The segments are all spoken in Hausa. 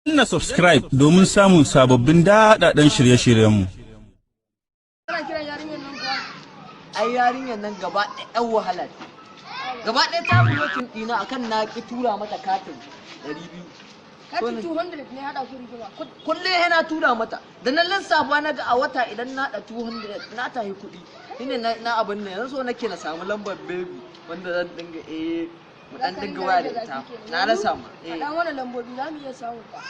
Danna subscribe domin samun sababbin daɗaɗɗen shirye-shiryenmu. Kana kiran yarinyar nan kuwa? Ai yarinyar nan gaba ɗaya ɗan wahala ce. Gaba ɗaya ta blocking ɗina akan na ki tura mata katin 200. Katin 200 ne haɗa ku rigima. Kullum yana tura mata. Da na lissafa na ga a wata idan na haɗa 200 na tahi kuɗi. Shine na abin nan, yanzu so nake na samu lambar baby wanda zan dinga mu dan dinga waya da ita. Na rasa ma. Haɗa mana lambobi, za mu iya samun ta.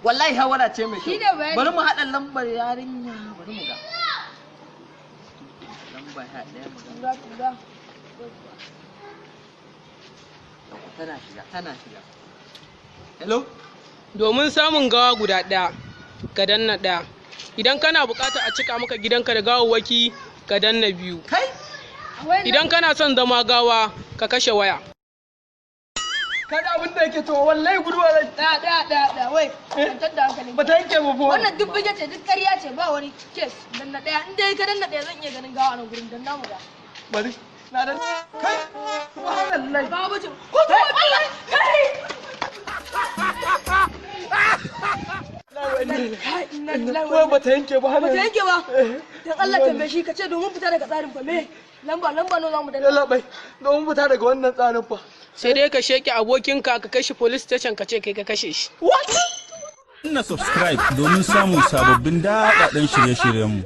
Wallahi hawara ce mai Shi kyau. ne bayani. Bari mu haɗa lambar yarinya, bari mu ga. Lamba 11 mu ga. Tura tura. Yawwa, tana shiga, tana shiga. Hello? Domin samun gawa guda ɗaya, ka danna ɗaya. Idan kana buƙatar a cika maka gidanka da gawawwaki, ka danna biyu. Kai? Idan kana son zama gawa, ka kashe waya. Kaga abin da yake to, wallahi guduwa zai. Ɗaya ɗaya ɗaya ɗaya, wai. Kwantar da hankalin. Ba ta yanke ba fa. Wannan duk bige ce, duk ƙarya ce, ba wani case. Danna ɗaya. In dai ka danna ɗaya, zan iya ganin gawa a nan gurin, danna mu ga. Bari. Na da kai. Subhanallahi. Gawa bace. Ko kuma Allah. Kai! Wai ba ta yanke ba har Ba ta yanke ba. Dan Allah tambaye shi, ka ce domin fita daga tsarin fa me? Lamba nawa za mu danna? Yalla bai. Domin fita daga wannan tsarin fa. Sai dai ka sheke abokinka, ka kashe police station, ka ce kai ka kashe shi. What? Danna subscribe domin samun sababbin daɗaɗɗen shirye-shiryenmu.